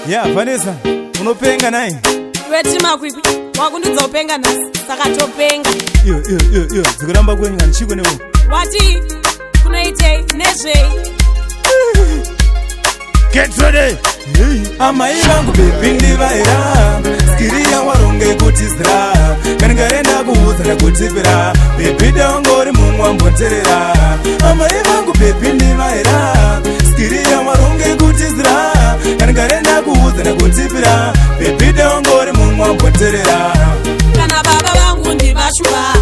Yeah, Vanessa, unopenga nai. Iwe Timakwikwi, wakundudza upenga nhasi, saka topenga. Iyo, iyo, iyo, iyo, dzikuramba kwenyu handichiko newo. Wati kunoitei nezvei? Get ready! Hey. Amai vangu baby ndivaira skiri yawaronge kutizira kandikarenda kuudza ndakutipira baby dangori mumwe wamboterera. Amai vangu baby ndivaira skiri yawaronge kutizira kandikarenda kuudza ndakutipira baby dangori mumwe wamboterera. Kana baba vangu ndivashuva,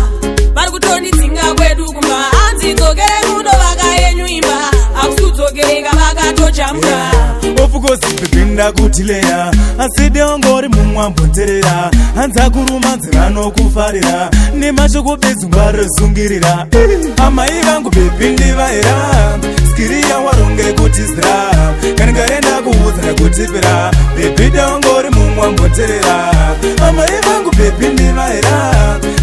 vari kutondidzinga kwedu kumba, hanzi dzokere munovaka yenyu imba, hakusi kudzokereka vakatojamuka. Of course baby ndakutileya, asi deongori mumwe wamboterera, hanzi akurumanzi vanokufarira nemashoko bedzi ngwarosungirira. Amai vangu baby ndivaira skiri yawaronge kutizira kandikarenda kuudza ndakutipira baby deongori mumwe wamboterera. Amai vangu baby ndivaira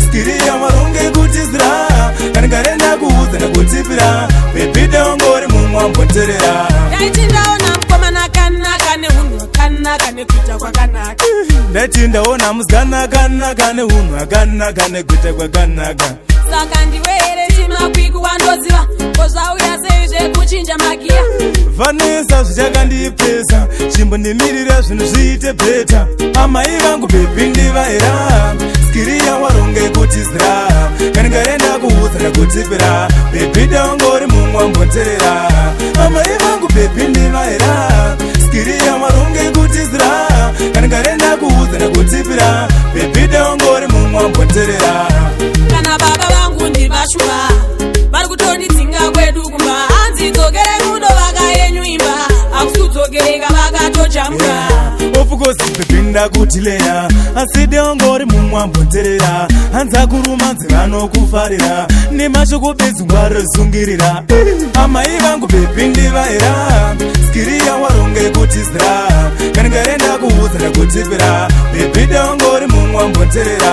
skiri yawaronge kutizira kandikarenda kuudza ndakutipira baby deongori mumwe wamboterera. Ndaiti ndaona mukomana akanaka neunhu hwakanaka nekuita kwakanaka. Ndaiti ndaona musikana akanaka neunhu akanaka nekuita kwakanaka. Saka ndiwe here Timakwikwi wandoziva? Ko zvauya sei zvekuchinja magiya? Vanessa, zvichakandipesa, chimbondimirira zvinhu zviite better. Amai vangu baby ndivaira skiri yawaronge kutizira kandikarenda kuudza ndakutipira baby dangori mumwe wamboterera. Amai vangu baby ndivaira skiri yawaronge kutizira kandikarenda kuudza ndakutipira baby dangori mumwe wamboterera. Kana baba vangu ndivashuva, vari kutondidzinga kwedu kumba, hanzi dzokere munovaka yenyu imba, hakusi kudzokereka vakatojamuka. Of course baby ndakutileya, asi deongori mumwe wamboterera, hanzi akurumanzi vanokufarira nemashoko bedzi ngwarosungirira. Amai vangu baby ndivaira skiri yawaronge kutizira kandikarenda kuudza ndakutipira baby deongori mumwe wamboterera.